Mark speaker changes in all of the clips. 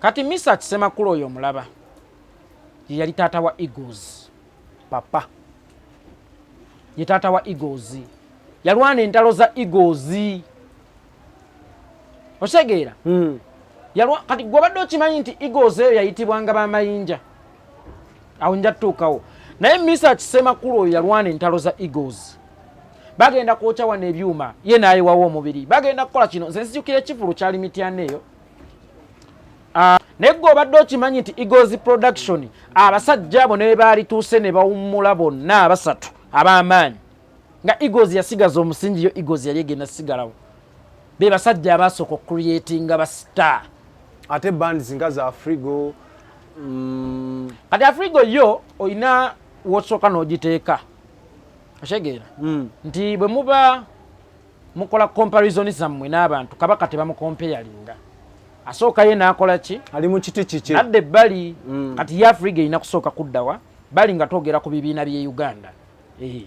Speaker 1: Kati Mesach Semakula oyo omulaba, ye yali taata wa Eagles.
Speaker 2: Papa.
Speaker 1: Ye taata wa Eagles, yalwana entalo za Eagles, okitegeera? Kati gwe obadde okimanyi nti Eagles eyo yayitibwanga bamayinja? Awo nja tutuukawo. Naye Mesach Semakula oyo yalwana entalo za Eagles. Bagenda kwokya wano ebyuma, ye n'ayiwawo omubiri. Bagenda kukola kino. Nze nzijukira ekivulu kyali Mityana eyo. Ah, naye gwe obadde okimanyi nti Eagles Production, abasajja abo ne baali tuuse ne bawummula bonna abasatu ab'amaanyi, nga Eagles yasigaza omusingi, yo Eagles yali egenda sigalawo, be basajja abasooka okucreatinga ba star.
Speaker 2: Ate bands nga za Afrigo?
Speaker 1: Kati Afrigo yo olina wosooka n'ogiteeka, okitegeera? Nti bwe muba mukola comparison zammwe n'abantu, Kabaka tebamucomparinga, asooka ye n'akola ki?
Speaker 2: Ali mu kiti kike.
Speaker 1: Nadda ebbali. Kati ye Afrigo erina kusooka kuddawa bali nga twogera ku bibiina by'e Uganda. Eh.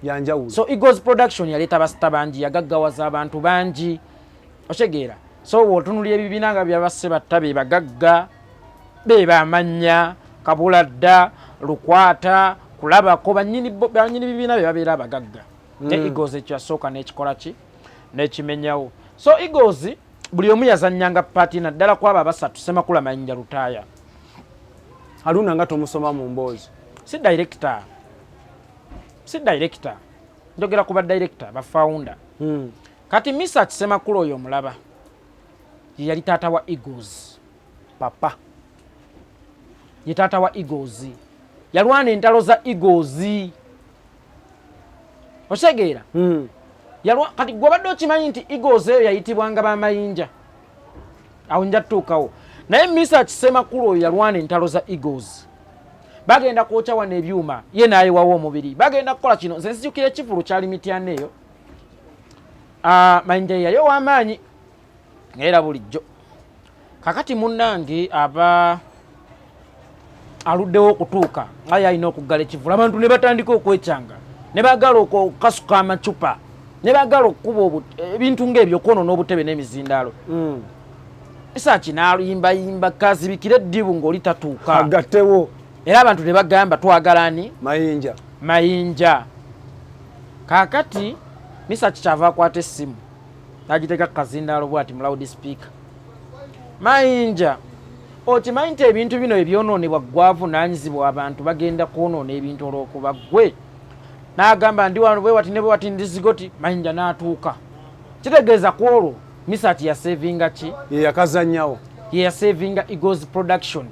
Speaker 2: Yanjawulo.
Speaker 1: So Eagles Production yaleeta ba star bangi, yagaggawaza abantu bangi, okitegeera? So bw'otunulira ebibiina nga byabasse batta, be bagagga, be bamanya kabuladda lukwata kulabako banyini bibiina be babeera abagagga. Ne Eagles ekyo yasooka n'ekikola ki, n'ekimenyawo. So Eagles buli omu yazannyanga part, naddala kwabo abasatu, Semakula, Mayinja, Lutaaya.
Speaker 2: Aluna nga tomusoma mu mboozi.
Speaker 1: Si director, si director, njogera ku ba director, ba founder. Kati Mesach Semakula oyo omulaba, ye yali taata wa Eagles.
Speaker 2: Papa.
Speaker 1: Ye taata wa Eagles, yalwana entalo za Eagles, okitegeera? Kati gwe obadde okimanyi nti Eagles eyo yayitibwanga bamayinja? Awo nja tutuukawo. Naye Mesach Semakula oyo yalwana entalo za Eagles. Bagenda kwokya wano ebyuma, ye n'ayiwawo omubiri. Bagenda kukola kino. Nze nzijukira ekivulu kyali Mityana eyo. Ah, Mayinja ye yali ow'amaanyi era bulijjo. Kakati munnange aba aluddewo okutuuka nga ye alina okuggala ekivulu, abantu ne batandika okwekyanga, ne baagala okukasuka amacupa, ne baagala okukuba ebintu ng'ebyo, okwonoona obutebe n'emizindaalo. Mesach n'aluyimbayimba kazibikire eddibu ng'oli tatuuka.
Speaker 2: Agattewo.
Speaker 1: Era abantu ne bagamba, "Twagala ani?"
Speaker 2: Mayinja.
Speaker 1: Mayinja. Kaakati Mesach kyava akwata essimu n'agiteeka ku kazindaalo bwati mu loud speaker: "Mayinja, okimanyi nti ebintu bino ebyonoonebwa gwavunaanyizibwa? Abantu bagenda kwonoona ebintu olw'okuba ggwe." N'agamba, "Ndi wano bwe wati ne bwe wati, ndizigoti." Mayinja n'atuuka. Kitegeeza ku olwo Mesach yasavinga ki?
Speaker 2: Ye yakazannyawo.
Speaker 1: Ye yasavinga Eagles Production.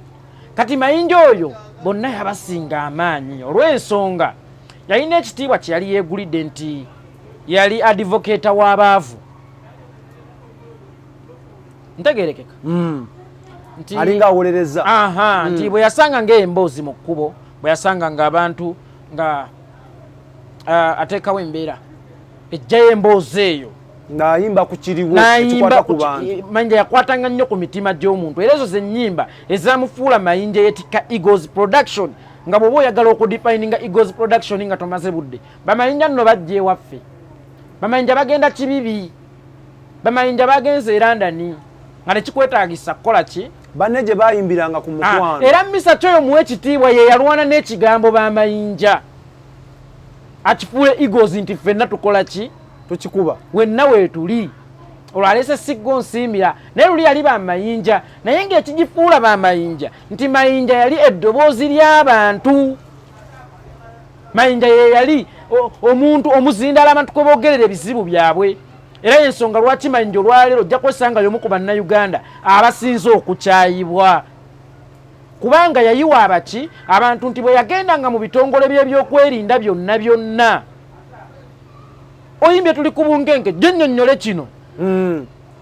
Speaker 1: Kati Mayinja oyo bonna yabasinga amaanyi olw'ensonga yalina ekitiibwa kye yali yeegulidde nti yali advocate w'abaavu. Ntegerekeka? Nti
Speaker 2: Alinga awolereza.
Speaker 1: Aha, nti bwe yasanga ng'emboozi mu kkubo, bwe yasanga ng'abantu nga ateekawo embeera ejjayo emboozi eyo.
Speaker 2: Ng'ayimba ku kiriwo.
Speaker 1: N'ayimba
Speaker 2: ekikwata
Speaker 1: ku
Speaker 2: ku bantu.
Speaker 1: Mayinja yakwatanga nnyo ku mitima gy'omuntu, era ezo zennyimba ezamufuula Mayinja yetikka Eagles Production. Nga bw'oba oyagala okudefininga Eagles Production nga tomaze budde, bamayinja nno bajja ewaffe, bamayinja bagenda kibibi, bamayinja bagenze e London, nga nekikwetaagisa kukola ki?
Speaker 2: Banne gye bayimbiranga ku mukwano.
Speaker 1: Era Mesach oyo muwe ekitiibwa, ye yalwana n'ekigambo bamayinja akifuule Eagles, nti ffenna tukola ki?
Speaker 2: Tukikuba.
Speaker 1: Wenna weetuli. Olwo alese siggo nsiimira, naye luli yali bamayinja, naye ng'ekigifuula bamayinja nti Mayinja yali eddoboozi ly'abantu. Mayinja ye yali omuntu omuzindaala abantu kwe boogerera ebizibu byabwe. Era yensonga lwaki Mayinja olwaleero ojja kwesanga y'omu ku Bannayuganda abasinze okukyayibwa, kubanga yayiwa abaki abantu nti bwe yagendanga mu bitongole by'ebyokwerinda byonna byonna, oyimbye tuli ku bunkenke, gyennyonnyole kino.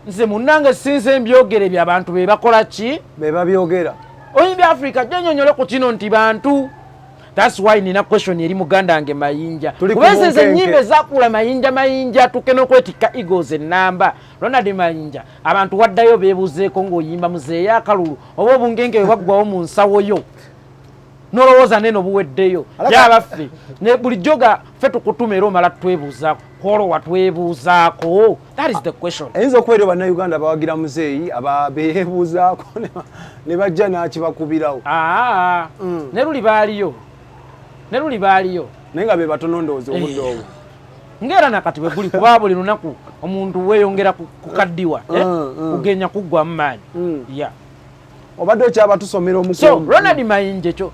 Speaker 1: Nze munnange sinze mbyogere, ebyo abantu be bakola ki?
Speaker 2: Be babyogera.
Speaker 1: Oyimbye Africa, gyennyonnyole ku kino nti bantu. That's why nina question eri muganda wange Mayinja.
Speaker 2: Tuli ku
Speaker 1: Kuba ezo
Speaker 2: bunkenke.
Speaker 1: ennyimba ezakuula Mayinja, Mayinja atuuke n'okwetikka Eagles ennamba, Ronald Mayinja, abantu waddayo beebuzeeko ng'oyimba muzeeyo akalulu oba obunkenke bwe baggwawo mu nsawo yo. Nolowooza neno buweddeyo yabaffe bulijjo ga ffe tukutuma era omala twebuuzaako kwolwo watwebuuzaako. That is the question.
Speaker 2: Eyinza okuba eri bannayuganda bawagira muzeeyi ababeebuuzaako ne bajja n'akibakubirawo.
Speaker 1: Ne luli baaliyo, ne luli baaliyo,
Speaker 2: naye nga be batono ndowooza obudde obwo.
Speaker 1: Ngaera nakati bwe guli, kuba buli lunaku omuntu weeyongera kukaddiwa, kugenya kuggwamu maanyi. Ya.
Speaker 2: Obadde okyabatusomera.
Speaker 1: So
Speaker 2: omukuumi.
Speaker 1: Ronald Mayinja ekyo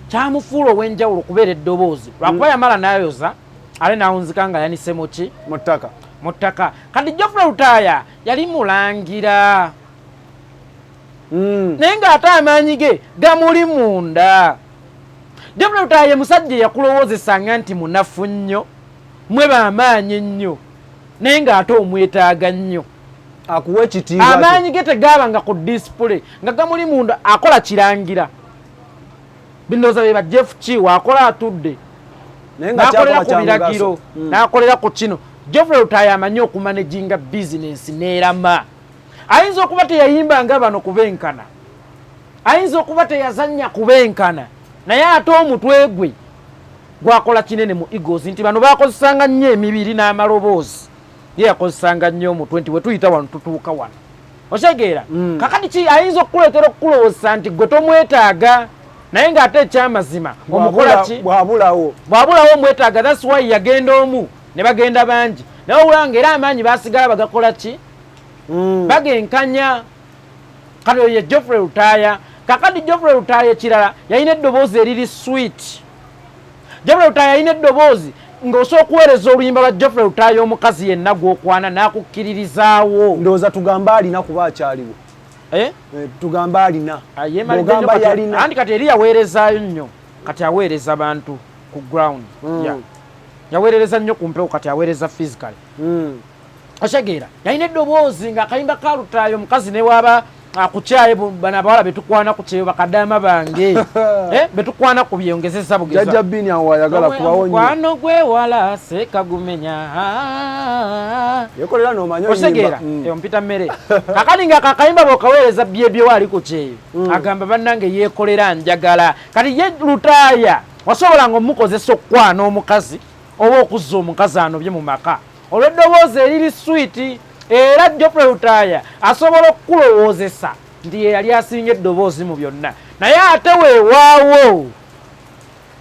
Speaker 1: kyamufuula ow'enjawulo okubeera eddoboozi, lwakuba yamala n'ayoza ate n'awunzika nga yanise muki?
Speaker 2: Mu ttaka.
Speaker 1: Mu ttaka. Kati Geoffrey Lutaaya yali mulangira, naye ng'ate amaanyi ge gamuli munda. Geoffrey Lutaaya ye musajja eyakulowoozesanga nti munafu nnyo, mwe bamaanyi ennyo, naye ng'ate omwetaaga nnyo.
Speaker 2: Akuwa ekitiibwa kye.
Speaker 1: Amaanyi ge tegaabanga ku display, nga gamuli munda. Akola kirangira, bindowooza be ba Jeff Kiwa, akola atudde,
Speaker 2: naye nga
Speaker 1: n'akolera
Speaker 2: kyakola
Speaker 1: ku
Speaker 2: kya
Speaker 1: biragiro,
Speaker 2: mugaso.
Speaker 1: N'akolera ku kino. Geoffrey Lutaaya amanyi okumanaginga bizinensi n'erama. Ayinza okuba teyayimba nga bano kubenkana, ayinza okuba teyazannya kubenkana, naye ate omutwe gwe gwakola kinene mu Eagles, nti bano bakozesanga nnyo emibiri n'amaloboozi, ye yakozesanga nnyo omutwe, nti wetuyita wano tutuuka wano. Otegeera? Kakati ki ayinza okukuleetera okukulowooza nti gwe tomwetaaga, naye ng'ate ekyamazima omukola ki?
Speaker 2: Bwabulawo.
Speaker 1: Bwabulawo omwetaaga. That's why yagenda omu ne bagenda bangi, naye owulanga era amaanyi basigala bagakola ki? Bagenkanya. Kati oyo ye Geoffrey Lutaaya. Kakati Geoffrey Lutaaya ekirala, yalina eddoboozi eriri sweet. Geoffrey Lutaaya yalina eddoboozi ng'osobola okuweereza oluyimba lwa Geoffrey Lutaaya omukazi yenna gw'okwana n'akukkiririzaawo.
Speaker 2: Ndowooza tugambe alina, kuba akyaliwo.
Speaker 1: Eh?
Speaker 2: Eh, tugambe alina.
Speaker 1: Ah, yeemalidde nnyo
Speaker 2: Bw'ogamba
Speaker 1: kati-
Speaker 2: yalina.
Speaker 1: Anti kati eri yaweerezaayo nnyo, kati aweereza bantu ku ground. Yeah. Yaweerereza nnyo ku mpewo, kati aweereza physically. Otegeera? Yalina eddoboozi ng'akayimba ka Lutaayo omukazi ne waba akukyaye, bano abawala betukwana ku kyeyo, bakadaama bange, eh, betukwana ku byongezeza bugeza.
Speaker 2: Jajja Bini awo ayagala kubawo nnyo.
Speaker 1: Mukwano gwewala sekagumenya.
Speaker 2: Yekolera n'omanya.
Speaker 1: Otegeera?
Speaker 2: Oyimba.
Speaker 1: Ompita mmere. Kakati nga kakayimba bw'okaweereza byebyo ali ku kyeyo, agamba bannange yeekolera njagala. Kati ye Lutaaya wasobolanga omukozesa okukwana omukazi oba okuzza omukazi anobye mu maka olw'eddoboozi eriri sweet. Era Geoffrey Lutaaya asobola okukulowoozesa nti ye yali asinga eddoboozi mu byonna, naye ate weewaawo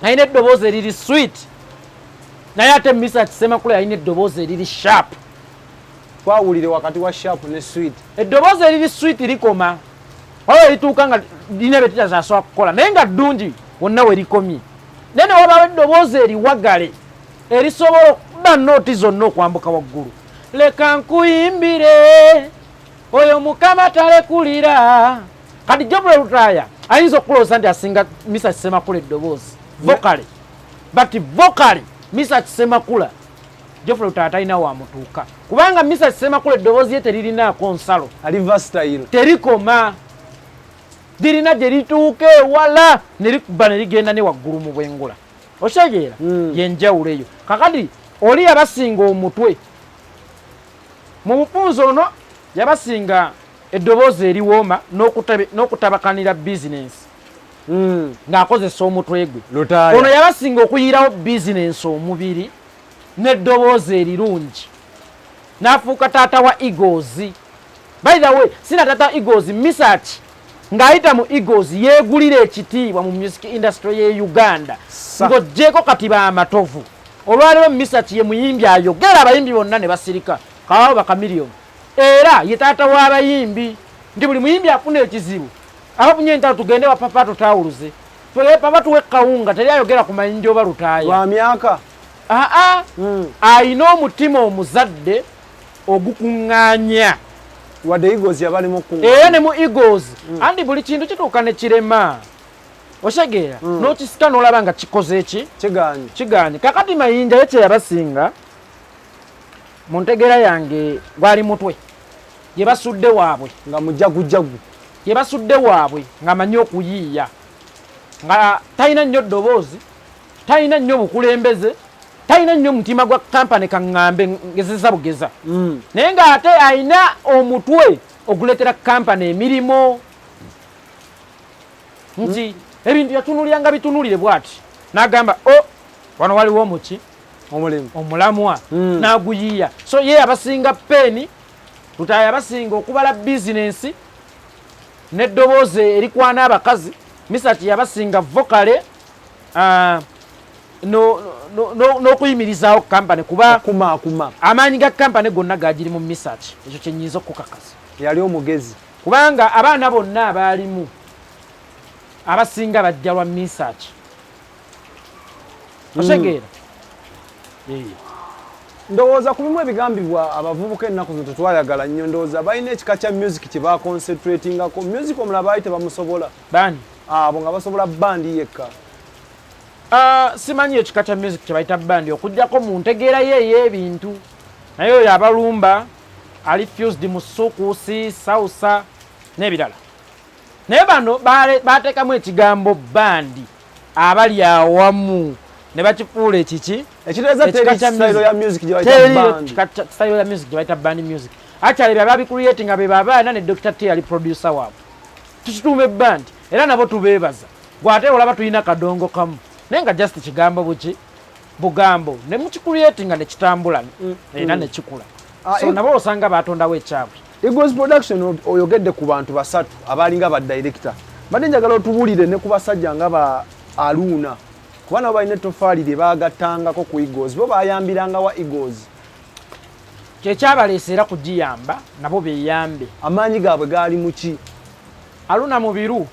Speaker 1: alina eddoboozi eriri sweet, naye ate Mesach Semakula yalina eddoboozi eriri sharp.
Speaker 2: Twawulire wakati wa sharp ne sweet.
Speaker 1: Eddoboozi eriri sweet likoma waliwo erituuka nga lirina bye titazasobola kukola, naye nga ddungi wonna we likomye. Naye ne wabaawo eddoboozi eriwagale erisobola okuba note zonna okwambuka waggulu. Leka nkuyimbire oyo Mukama talekulira. Kati Geoffrey Lutaaya ayinza okulowooza nti asinga Mesach Semakula eddoboozi vocally, but vocally Mesach Semakula, Geoffrey Lutaaya talina wamutuuka, kubanga Mesach Semakula eddoboozi ye teririnaako nsalo.
Speaker 2: Ali versatile.
Speaker 1: Terikoma, lirina gye lituuka ewala ne likuba ne ligenda ne waggulu mu bwengula. Okitegeera? Yenjawulo eyo. Kakati oli yabasinga omutwe mu bufunze, ono yabasinga eddoboozi eriwooma n'okutabakanira bizinensi ng'akozesa omutwe gwe.
Speaker 2: Lutaaya.
Speaker 1: Ono yabasinga okuyirawo bizinensi omubiri n'eddoboozi erirungi, n'afuuka taata wa Eagles. By the way, sina taata wa Eagles, Mesach ng'ayita mu Eagles yeegulira ekitiibwa mu music industry ye Uganda. Ng'oggyeko kati bamatovu, olwaleero Mesach ye muyimbi ayogera abayimbi bonna ne basirika, kawaabo bakamiliyoni. Era ye taata w'abayimbi, nti buli muyimbi afuna ekizibu, abafunye entalo, tugende wa papa tutawuluze, Twe papa tuwe kawunga. Teri ayogera ku Mayinja oba Lutaaya.
Speaker 2: Lwa myaka.
Speaker 1: Aa, ayina omutima omuzadde ogukuŋŋaanya.
Speaker 2: Wadde Eagles yabalimu ku.
Speaker 1: Era ne mu Eagles. Andi buli kintu kituuka ne kirema, otegeera? N'okisika n'olaba nga kikoze eki?
Speaker 2: Kiganye.
Speaker 1: Kiganye. Kakati Mayinja ye kyeyabasinga mu ntegeera yange gwali mutwe, ye basudde waabwe.
Speaker 2: Nga mujagujagu.
Speaker 1: Ye basudde waabwe, ng'amanyi okuyiiya, nga talina nnyo ddoboozi, talina nnyo bukulembeze, talina nnyo mutima gwa kampani, kaŋŋambe ngezeza bugeza, naye ng'ate alina omutwe oguleetera kampani emirimu, nti Ebintu yatunuliranga bitunulire bw'ati n'agamba, o oh, wano waliwo omuki
Speaker 2: omulimu
Speaker 1: omulamwa n'aguyiiya. So ye abasinga peeni, Lutaaya abasinga okubala bizinensi n'eddoboozi erikwana abakazi. Misaki yabasinga vocal n'okuyimirizaawo kampani, kuba
Speaker 2: kumakuma
Speaker 1: amaanyi ga kampani gonna gagiri mu Misaki. Ekyo kyenyinza okukakasa.
Speaker 2: Yali omugezi.
Speaker 1: Kubanga abaana bonna abaalimu abasinga bajja lwa Misaki. Otegeera?
Speaker 2: Ndowooza ku bimu ebigambibwa abavubuka ennaku zino tetwayagala nnyo. Ndowooza balina ekika kya music kye baconcentratingako. Music omulala baali tebamusobola.
Speaker 1: Baani?
Speaker 2: Abo nga basobola bandi yekka.
Speaker 1: Ah, simanyi ekika kya music kye bayita bandi, okugjako mu ntegeera ye ey'ebintu. Naye oyo abalumba ali fused mu sukusi, salsa n'ebirala. Naye bano bateekamu ekigambo bandi, abali awamu ne bakifuula ekiki.
Speaker 2: Ekitegeeza teri style ya music gye bayita band.
Speaker 1: Style ya music gye bayita band music. Actually bye babicreating nga be babaana ne Dr. T ali producer waabwe. Tukituume band, era nabo tubeebaza. Gwate olaba tulina kadongo kamu, naye nga just kigambo buki bugambo ne mukicreatinga ne kitambula era ne kikula. So nabo osanga batondawo ekyabwe.
Speaker 2: Eagles Production, oyogedde ku bantu basatu abalinga ba director. Mbadde njagala otubuulire ne ku basajja nga ba Aluuna, kuba nabo balina ettofaali lye baagattangako ku Eagles. Bo bayambiranga wa Eagles?
Speaker 1: Kyekyabaleese era kugiyamba nabo beyambe.
Speaker 2: Amaanyi gaabwe gaali muki?
Speaker 1: Aluna Mubiru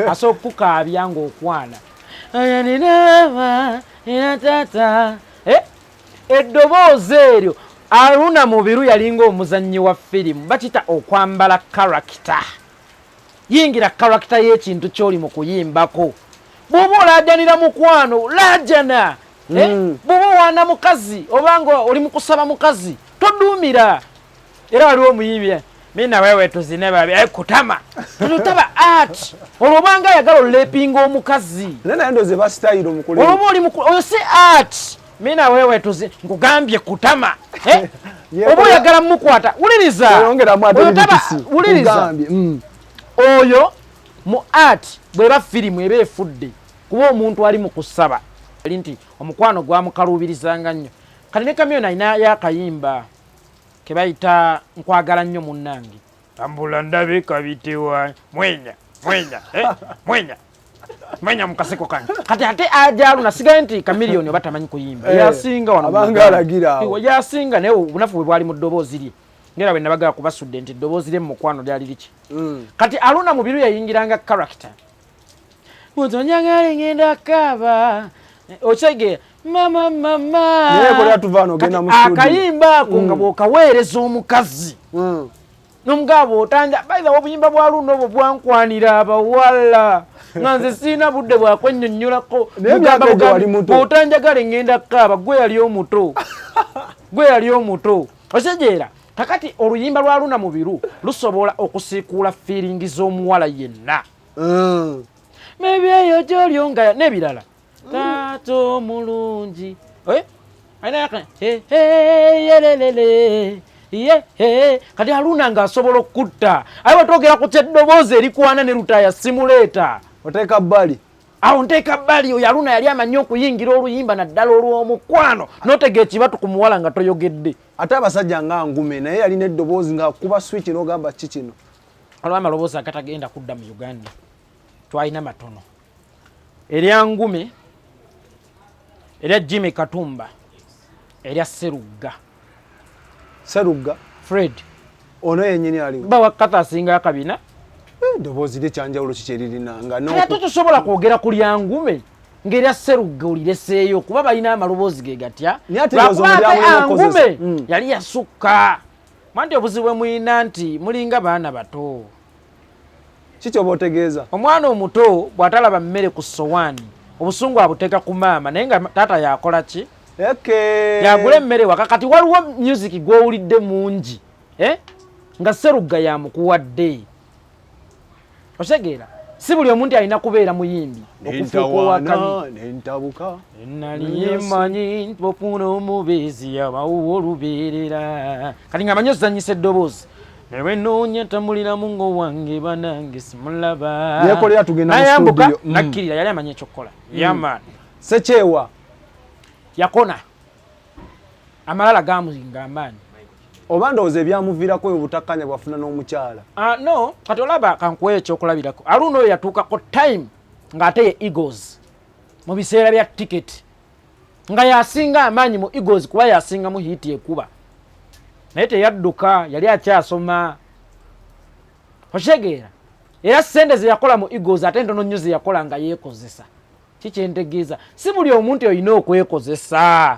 Speaker 1: asobola okukaabya ng'okwana tata. Eddoboozi eryo, Aruna Mubiru yalinga omuzannyi wa firimu, bakita okwambala character. Yingira character y'ekintu ky'oli mu kuyimbako. Bw'oba olaajanira mukwano, laajana. Bw'oba owaana mukazi oba nga oli mu kusaba mukazi, toduumira. Era waliwo omuyimbi, mina wewe tuzine babi, kutama tutaba art. Olwo obanga ayagala olepinga omukazi.
Speaker 2: Naye naye ndowooza eba style mukulu.
Speaker 1: Olwoba oli oyo si art. Mina wewe tuzi, nkugambye kutama. Oba oyagala mukwata, wuliriza.
Speaker 2: Oyongeramu ate
Speaker 1: Oyo taba
Speaker 2: lyrics.
Speaker 1: Wuliriza.
Speaker 2: Kugambye.
Speaker 1: Oyo mu art bw'eba firimu eba efudde, kuba omuntu ali mu kusaba ali nti omukwano gwamukaluubirizanga nnyo. Kati ne Kamiyoni alina yakayimba ke bayita nkwagala nnyo munnange, tambula ndabe kabitewa, mwenya mwenya, mwenya mwenya mu kaseko kange. Kati ate ajalu nasigaye nti Kamiliyoni oba tamanyi kuyimba, yasinga wano mu
Speaker 2: Abanga
Speaker 1: Uganda.
Speaker 2: alagira awo.
Speaker 1: Yasinga, naye obunafu bwe bwali mu ddoboozi lye, ngera bwe nabagala kubasudde nti eddoboozi lye mu mukwano lyali liki. Kati Aluna Mubiru yayingiranga character, mutonjagale ngenda kaaba, okitegeera, mama mama.
Speaker 2: Naye kolera tuva wano ogenda
Speaker 1: Kati
Speaker 2: mu studio.
Speaker 1: Akayimba ako nga bw'okaweereza omukazi n'omugabo otanja. By the way, obuyimba bwa Luno obwo bwankwanira abawala nga nze sirina budde bwakwennyonnyolako.
Speaker 2: Naye emyaka egyo wali muto.
Speaker 1: Bw'otanjagala ngenda kaaba, gwe yali omuto, gwe yali omuto, okitegeera? Kakati oluyimba lwa Luna Mubiru lusobola okusiikuula feeling z'omuwala yenna. Maybe eyo gy'oli nga n'ebirala, taata omulungi. Eh? Alina hey, hey, yelelele, ye, hey. Kati Aluna ng'asobola okutta, aye bwetwogera ku kyeddoboozi erikwana ne Lutaaya simuleeta.
Speaker 2: Oteeka bbali.
Speaker 1: Awo nteeka bbali. Oyo Aluna yali amanyi okuyingira oluyimba, naddala olw'omukwano, n'otega ekibatu ku muwala nga toyogedde.
Speaker 2: Ate abasajja nga Ngume, naye yalina eddoboozi nga kuba switch n'ogamba ki kino.
Speaker 1: Waliwo amaloboozi agatagenda kudda mu Uganda, twalina matono: erya Ngume, erya Jimmy Katumba, erya Serugga.
Speaker 2: Serugga?
Speaker 1: Fred.
Speaker 2: Ono yennyini aliwo?
Speaker 1: Bawa kata asinga akabina.
Speaker 2: Eddoboozi lye kyanjawulo ki kyeririna nga
Speaker 1: Kale ate tosobola kwogera ku lya Ngume ng'erya Serugga olireseeyo, kuba balina amaloboozi ge gatya.
Speaker 2: Naye ate ndowooza
Speaker 1: Lwakuba ate
Speaker 2: omulyango n'okukozesa.
Speaker 1: Angume yali yasukka mwanti. Obuzibu bwe mulina nti mulinga baana bato.
Speaker 2: Ki kyoba otegeeza?
Speaker 1: Omwana omuto bw'atalaba mmere ku sowaani, obusungu abuteeka ku maama, naye nga taata yakola ki? Yagula emmere waka. Kati waliwo music gw'owulidde mungi, eh? Nga Serugga yamukuwadde, okitegeera? Si buli omuntu alina kubeera muyimbi okufuuka owakabi.
Speaker 2: Nentabuka.
Speaker 1: Nali manyi ofuna omubeezi abawuwo olubeerera. Kati nga manyi ozanyisa eddoboozi. Newe noonya tambuliramu ng'owange banange simulaba.
Speaker 2: Yeekolera tugenda mu
Speaker 1: Nayambuka,
Speaker 2: studio.
Speaker 1: Nakkirira, yali amanyi ekyokukola. Yeah man.
Speaker 2: Sekyewa.
Speaker 1: Yakona amalala gamuzinga amaanyi.
Speaker 2: Oba ndowooza ebyamuviirako oyo obutakkanya bwafuna n'omukyala.
Speaker 1: Ah, no, kati olaba kankuwa ekyokulabirako. Aluno oyo yatuukako time ng'ate ye Eagles mu biseera bya ticket, nga yasinga amaanyi mu Eagles kuba yasingamu hit ekuba, naye teyadduka, yali akyasoma, okitegeera? Era sente ze yakola mu Eagles ate ntono nnyo ze yakola nga yeekozesa. Kikyentegeeza, si buli omuntu olina okwekozesa.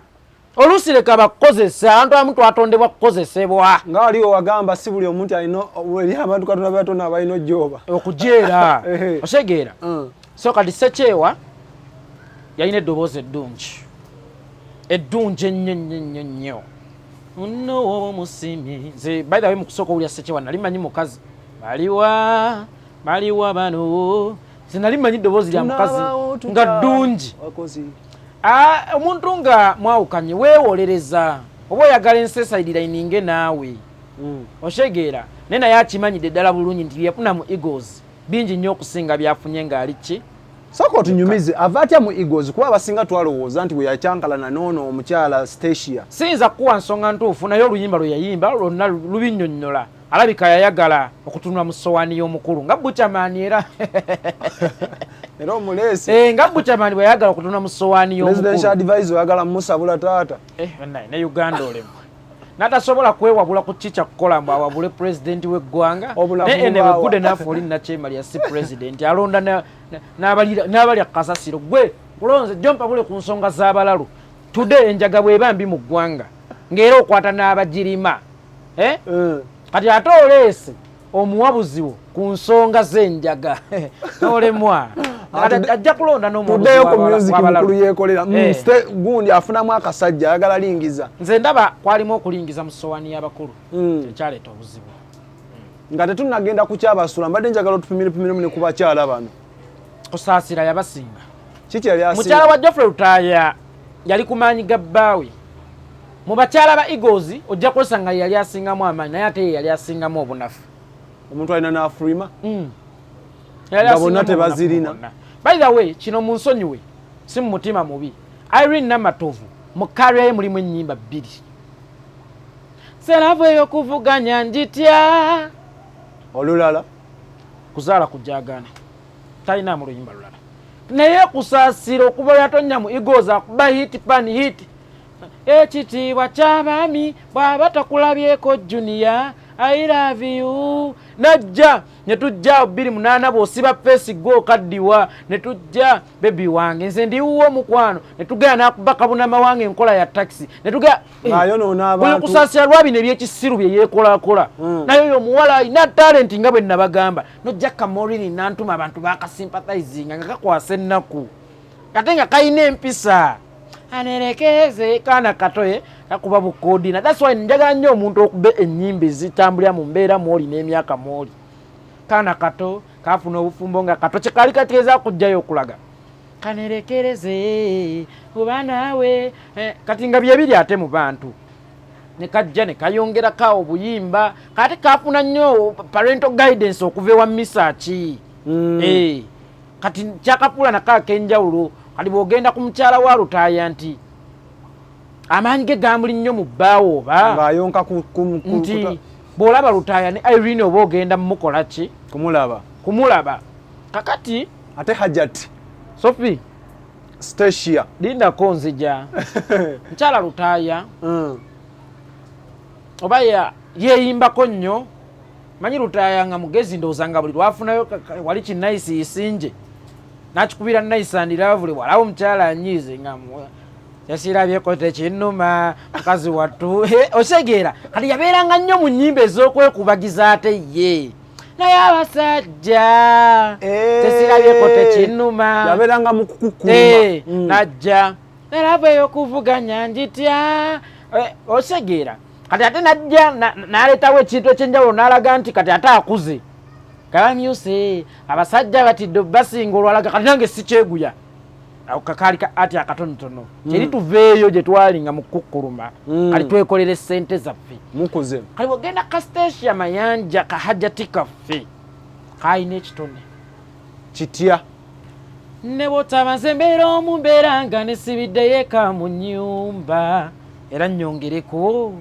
Speaker 1: Oluusi leka bakukozesa, abantu abamu twatondebwa kukozesebwa.
Speaker 2: Nga waliwo wagamba si buli omuntu alina, eri abantu Katonda batonda abalina ojooba.
Speaker 1: Okujeera. Otegeera? So kati Sekyewa yalina eddoboozi eddungi, eddungi ennyo ennyo ennyo nnyo. Nno woba omusiimye. Nze by the way mu kusooka owulira Sekyewa nali manyi mukazi. Baliwa baliwa bano, nze nali manyi eddoboozi lya mukazi nga ddungi. Ah, omuntu nga mwawukanye weewolereza oba oyagala ensi esideline naawe. Otegeera? Naye akimanyidde ddala bulungi nti byeyafuna mu Eagles bingi nnyo okusinga byafunye ng'ali ki.
Speaker 2: Sooka otunyumize, ava atya mu Eagles? Kuba abasinga twalowooza nti bwe yakyankalana n'ono omukyala Stacia.
Speaker 1: Siyinza kukuwa nsonga ntuufu, naye oluyimba lwe yayimba lwonna lubinnyonnyola. Alabika yayagala okutunula mu sowaani y'omukulu nga Buchaman era.
Speaker 2: Era omuleesi.
Speaker 1: Eh, nga Buchaman bwe yayagala okutunula mu sowaani
Speaker 2: presidential
Speaker 1: y'omukulu.
Speaker 2: Advisor oyagala musabula taata.
Speaker 1: Eh, bannaye, ne Uganda olemu n'atasobola kwewabula ku ki kyakukola mbu awabule pulezidenti w'eggwanga.
Speaker 2: Obulamu
Speaker 1: naye anyway,
Speaker 2: bubaawa.
Speaker 1: Good enough, oli nakyemalya si pulezidenti alonda n'abalya kasasiro. Gwe kulonze jjo mpabule ku nsonga z'abalalu. Today enjaga bw'eba mbi mu ggwanga ng'era okwata n'abagirima, eh? Kati ate oleese omuwabuzi wo ku nsonga z'enjaga olemwa. Kati ajja kulonda n'omuwabuzi
Speaker 2: Tuddeyo ku music.
Speaker 1: w'abalalu.
Speaker 2: Mukulu yeekolera.
Speaker 1: Eh.
Speaker 2: Gundi afunamu akasajja ayagala lingiza.
Speaker 1: Nze ndaba kwalimu okulingiza mu sowaani y'abakulu, ekyaleeta obuzibu.
Speaker 2: Nga tetunnagenda ku kyabasula, mbadde njagala otupimirepimirimu ne ku bakyala bano.
Speaker 1: Kusaasira yabasinga.
Speaker 2: Kiki yali asinga?
Speaker 1: Mukyala wa Geoffrey Lutaaya yali ku maanyi ga bbaawe. Mu bakyala ba Eagles ojja kwesanga ye yali asingamu amaanyi, naye ate ye yali asingamu obunafu.
Speaker 2: Omuntu alina n'afulima.
Speaker 1: Yali
Speaker 2: Nga bonna
Speaker 1: asingamu obunafu
Speaker 2: tebazirina.
Speaker 1: bonna. By the way, kino mu nsonyiwe, si mu mutima mubi, Irene Namatovu mu career ye mulimu ennyimba bbiri. Seravu ey'okuvuganya njitya.
Speaker 2: Olulala?
Speaker 1: Kuzaala kujagana, talina mu luyimba lulala, naye Kusaasira okuva yatonya mu Eagles akuba hit upon hit. Ekitiibwa ky'abaami bw'aba takulabyeko, Junior I love you. Najja ne tujja 28, bw'osiba face gwe okaddiwa, ne tujja baby wange nze ndiwuwo omukwano, ne tugenda n'akuba kabunamawanga enkola ya taxi, ne tugenda
Speaker 2: Ng'ayonoona
Speaker 1: buli
Speaker 2: abantu.
Speaker 1: Kusaasira lwa bino ebyekisiru bye yeekolakola. Naye oyo omuwala alina talent nga bwe nabagamba. Nojja Kamorini nantuma abantu bakasympathizinga nga kakwasa ennaku, ate nga kalina empisa, anerekeze kaana katoye kakuba bukodina. That's why njagala nnyo omuntu okuba ennyimba ezitambulira mu mbeera mwoli n'emyaka mwoli. Kaana kato kafuna obufumbo nga kato, kyekali kategeeza kujjayo okulaga kanerekereze kuba naawe. Eh, kati nga byebiri ate mu bantu ne kajja ne kayongerako awo obuyimba, kate kafuna nnyo parental guidance okuva ewa Misaki. Eh, kati kyakafuula nako ak'enjawulo. Kati bw'ogenda ku mukyala wa Lutaaya nti amaanyi ge gamuli nnyo mu bbaawo oba
Speaker 2: ng'ayonka
Speaker 1: nti bw'olaba Lutaaya ne Irene oba ogenda mumukola ki?
Speaker 2: Kumulaba.
Speaker 1: Kumulaba kakati.
Speaker 2: Ate Hajat
Speaker 1: Sophie
Speaker 2: Stacia.
Speaker 1: Lindako nzija. Mukyala Lutaaya oba yeeyimbako nnyo. Manyi Lutaaya nga mugezi, ndowooza nga buli lwafunayo wali kinayisi isinje nakikubira nice and lovely. Walawo omukyala anyiize nga yasirabyeko tekinnuma mukazi wattu. Eh, osegeera kati yabeeranga nnyo mu nnyimba ez'okwekubagiza, ate ye naye abasajja
Speaker 2: Eh.
Speaker 1: tesirabyeko tekinnuma.
Speaker 2: Yabeeranga mu kukukuluma.
Speaker 1: Eh, najja nalava ey'okuvuganya njitya. Eh, osegeera kati ate najja n'aleetawo ekintu ekyenjawulo n'alaga nti kati ate akuze kabamyuse abasajja batidde basinga olwalaga. Kati nange sikyeguya. Ako kakaali ka ati akatonotono. Kyeri tuveeyo gye twalinga mu kukkuluma. Kali twekolera essente zaffe.
Speaker 2: Mukuze.
Speaker 1: Kali bwogenda Kastatia Mayanja kahajati kaffe kalina ekitone.
Speaker 2: Kitya?
Speaker 1: Ne bwotaba nze mbeera omu, mbeera nga nesibiddeyo eka mu nnyumba, era nnyongereko.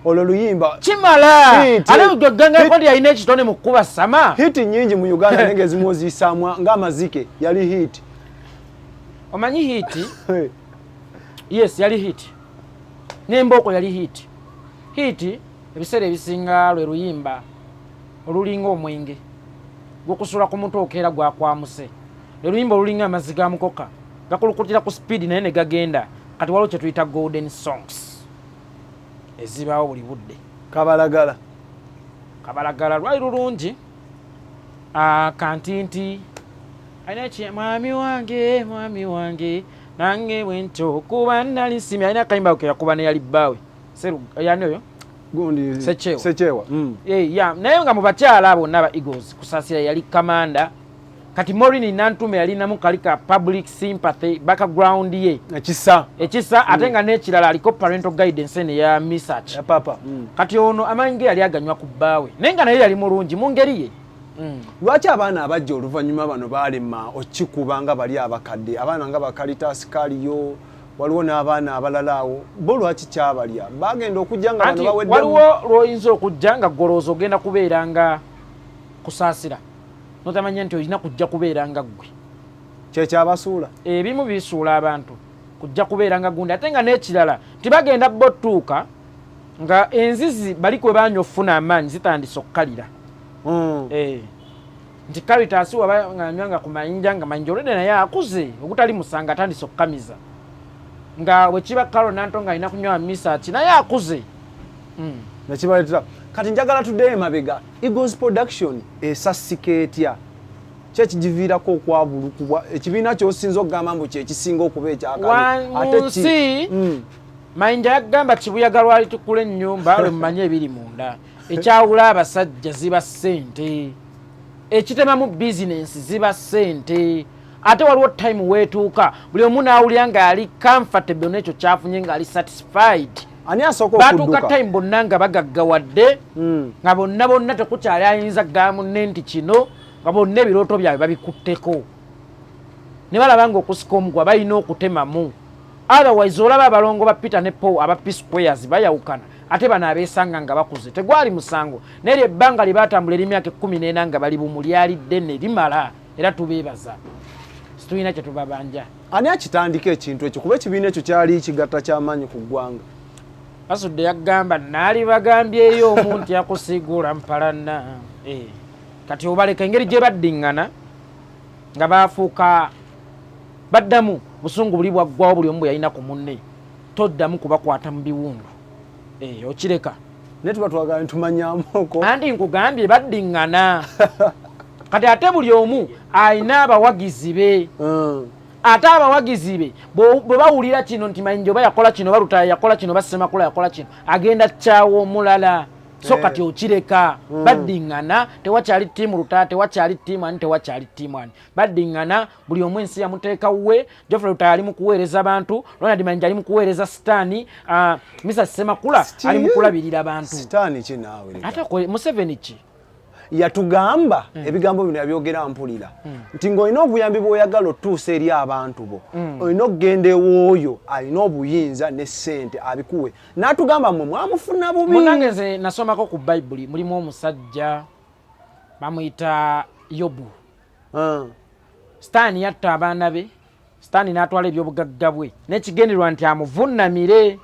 Speaker 2: Olwo luyimba
Speaker 1: kimala.
Speaker 2: Hit.
Speaker 1: Ate gwegangako nti alina ekitone mu kkuba sama.
Speaker 2: Hit nnyingi mu Uganda, naye ng'ezimu oziyisaamu ng'amazike yali hit.
Speaker 1: Omanyi hit? Yes, yali hit, n'embooko yali hit. Hit ebiseera ebisinga lwe luyimba olulinga omwenge gukusula ku mutwe, okeera gwakwamuse. Lwe luyimba olulinga amazzi ga mukoka, gakulukutira ku speed naye ne gagenda. Kati waliwo kye tuyita golden songs ezibaawo buli budde.
Speaker 2: Kabalagala.
Speaker 1: Kabalagala lwali lulungi. Kantinti alina ki, mwami wange, mwami wange nange bwentyo kuba nali nsimye. Alina akayimba ke yakuba neyali bbaawe. Yani oyo?
Speaker 2: Gundi.
Speaker 1: Sechewa.
Speaker 2: Sechewa.
Speaker 1: Eh, ya naye nga mu bakyala abo bonna aba Eagles, Kusaasira yali kamanda. Kati Maureen Nantume yalinamu kali ka public sympathy background ye.
Speaker 2: Ekisa.
Speaker 1: Ekisa, ate nga n'ekirala aliko parental guidance eno eya Misach.
Speaker 2: Ya papa.
Speaker 1: Kati ono amaanyi ge yali aganywa ku bbaawe, naye nga naye yali mulungi mu ngeri ye.
Speaker 2: Lwaki abaana abajja oluvannyuma bano baalema okikuba nga bali abakadde, abaana nga bakalitasi kaliyo, waliwo n'abaana abalala awo, bo lwaki kyabalya bagenda okujja nga bano
Speaker 1: Anti
Speaker 2: baweddemu?
Speaker 1: waliwo lwoyinza okujja nga golowooza ogenda kubeera nga Kusaasira, notamanya nti olina kujja kubeera nga ggwe.
Speaker 2: Kyekyabasuula.
Speaker 1: Ebimu bisuula abantu kujja kubeera nga gundi, ate nga n'ekirala nti bagenda bo tuuka nga enzizi bali kwe banywa okufuna amaanyi zitandise okukalira. Eh, nti Caritas waba nga anywanga ku mayinja, nga mayinja olwedde naye akuze ogutali musango, atandise okukamiza, nga bwekiba Karo Nanto nga alina kunywa misaki, naye akuze.
Speaker 2: Nekibaleetera. Kati njagala tuddeyo emabega. Eagles Production esasika etya? Ki ekigiviirako okwabulukubwa ekibiina kyosinza okugamba mbu kyekisinga okuba ekyakabi?
Speaker 1: Mu nsi, Mayinja yagamba kibuyaga lwali tukula ennyumba lwe mumanye ebiri munda. Ekyawula abasajja ziba ssente, ekitemamu bizinensi ziba ssente. Ate waliwo time weetuuka buli omu n'awulira ng'ali comfortable n'ekyo kyafunye, ng'ali satisfied.
Speaker 2: Ani asooka
Speaker 1: Batuuka
Speaker 2: okudduka?
Speaker 1: time bonna nga bagaggawadde, nga bonna bonna tekukyali ayinza kugamba munne nti kino, nga bonna ebirooto byabwe babikutteko ne balaba nga okusika omugwa balina okutemamu. Otherwise olaba abalongo ba Peter ne Paul aba P Squares bayawukana, ate bano abeesanga nga bakuze. Tegwali musango, naye lye ebbanga lye batambula ery'emyaka 14 nga bali bumu lyali ddene limala, era tubeebaza, situlina kye tubabanja.
Speaker 2: Ani akitandika ekintu ekyo? Kuba ekibiina ekyo kyali kigatta kyamaanyi ku ggwanga.
Speaker 1: Basudde yagamba naali bagambyeyo omu nti akusigula mpalana. Eh, kati obaleka engeri gye baddiŋŋana nga bafuuka baddamu busungu buli bwaggwawo, buli omu bwe yalina ku munne, toddamu kubakwata mu biwundu. Eh, okireka.
Speaker 2: Naye tuba twagala ntumanyamuko.
Speaker 1: Anti nkugambye baddiŋŋana. Kati ate buli omu alina abawagizi be. Ate abawagizi be bwe bawulira kino nti Mayinja oba yakola kino, Balutaya yakola kino, Bassemakula yakola kino, agenda kyawa omulala. So kati okireka. Baddiŋŋana, tewakyali ttiimu Lutaya, tewakyali ttiimu ani, tewakyali ttiimu ani. Baddiŋŋana, buli omu ensi yamuteeka wuwe. Geoffrey Lutaya ali mu kuweereza bantu, Ronald Mayinja ali mu kuweereza sitaani, Misa Ssemakula ali mu kulabirira bantu.
Speaker 2: Sitaani ki naawe? Leka.
Speaker 1: Ate Museveni ki?
Speaker 2: Yatugamba ebigambo bino yabyogera mpulira nti ng'olina obuyambi bw'oyagala otuusa eri abantu bo, olina okugenda ewooyo alina obuyinza ne ssente abikuwe. N'atugamba mmwe mwamufuna bubi.
Speaker 1: Munange, nze nasomako ku Bayibuli, mulimu omusajja bamuyita Yobu. Sitaani yatta abaana be, Sitaani n'atwala ebyobugagga bwe n'ekigendererwa nti amuvunnamire,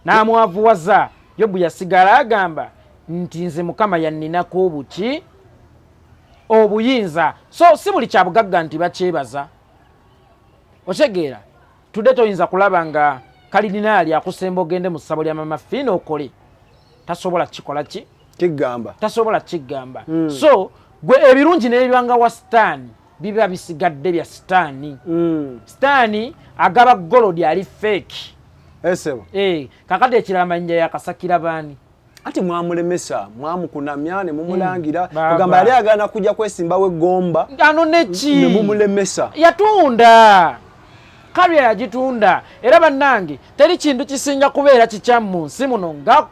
Speaker 1: n'amwavuwaza. Yobu yasigala agamba nti nze Mukama yanninako obuki obuyinza. So si buli kyabugagga nti bakyebaza. Okitegeera? Tudde toyinza kulaba nga kalidinaali akusemba ogende mu ssabo lya Mama Fiina okole, tasobola kikola ki?
Speaker 2: Kigamba.
Speaker 1: Tasobola kigamba. So gwe ebirungi n'ebibanga wa sitaani biba bisigadde bya sitaani. Sitaani agaba gold ali fake.
Speaker 2: Esebo.
Speaker 1: Eh, kakati ekirala, Mayinja yakasakira baani?
Speaker 2: Ati mwamulemesa, mwamukunamya ne mumulangira. Kugamba yali agaana kujja kwesimbawo eggomba.
Speaker 1: Ano neki
Speaker 2: ne mumulemesa.
Speaker 1: Yatunda kalya, yagitunda. Era bannange, teri kintu kisinga kubeera kikyamu mu nsi muno nga